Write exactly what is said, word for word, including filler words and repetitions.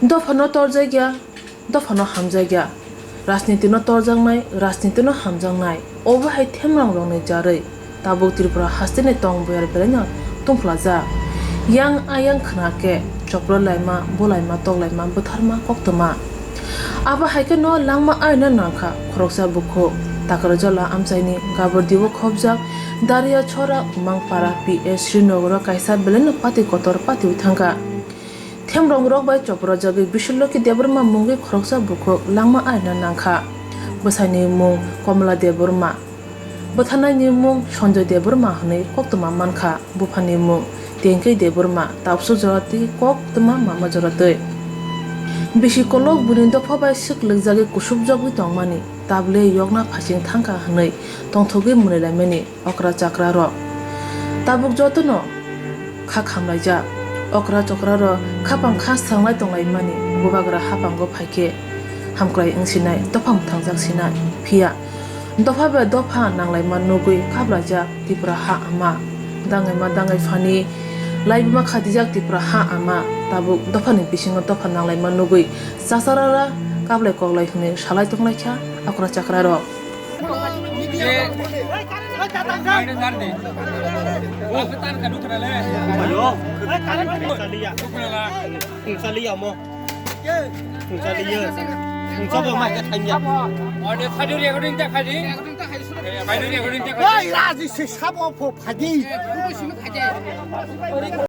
Dophano torjakya, dophano hamjakya. Rajnitino torjaknai, rajnitino hamjaknai. Obo hai themrang rokni jarwi tabuk Tripura hasteni tong buyar belaino tungphlajak. Yang ayang khna khe chopro laima, bolaima, toklaima, bwtharma, koktwma. Abo hai kheno langma aina nangkha khoroksa bukhuk. Takarjala amchaini Gabordibo khobjak Daria Chora Umangpara P S Srinogoro kaisa belaino pati kotor patiwi thangkha. Themrong rok bai chopro jagwi Biswaloki Debbarma mungwi khoroksa bukhuk langma aina nangkha. Bwsaini mung Komla Debbarma. Bwtharnaini mung Sanjoy Debbarma hwnwi koktwma mankha. Buphani mung Tengkwi Debbarma, tabsuk jora twi koktwma mama jora twi. Bisi kolok buini dopha bai swk lwkjagwi kusubjagwi tongmani, tabule yokna phasing thangkha hwnwi tongthogwi mwnwi laimani okra chakra rok. Tabuk jotono kha khamlaijak. Okra chokra rok khapang kha sanglai tonglaimani, bubagra hapango phaikhe hamkrai wngsinai, dopha mwthangjak sinai. Phiya dopha bai dopha nanglaima nugwi kaplaijak Tripura ha ama. Dangaima dangai phani laibuma khatijak Tripura ha ama. Tabuk dophani bisingo dopha nanglaima nugwi chasarara kaplai koklai hwnwi salai tonglaikha okra chakra rok. Oi, raji se sabo pho phadi.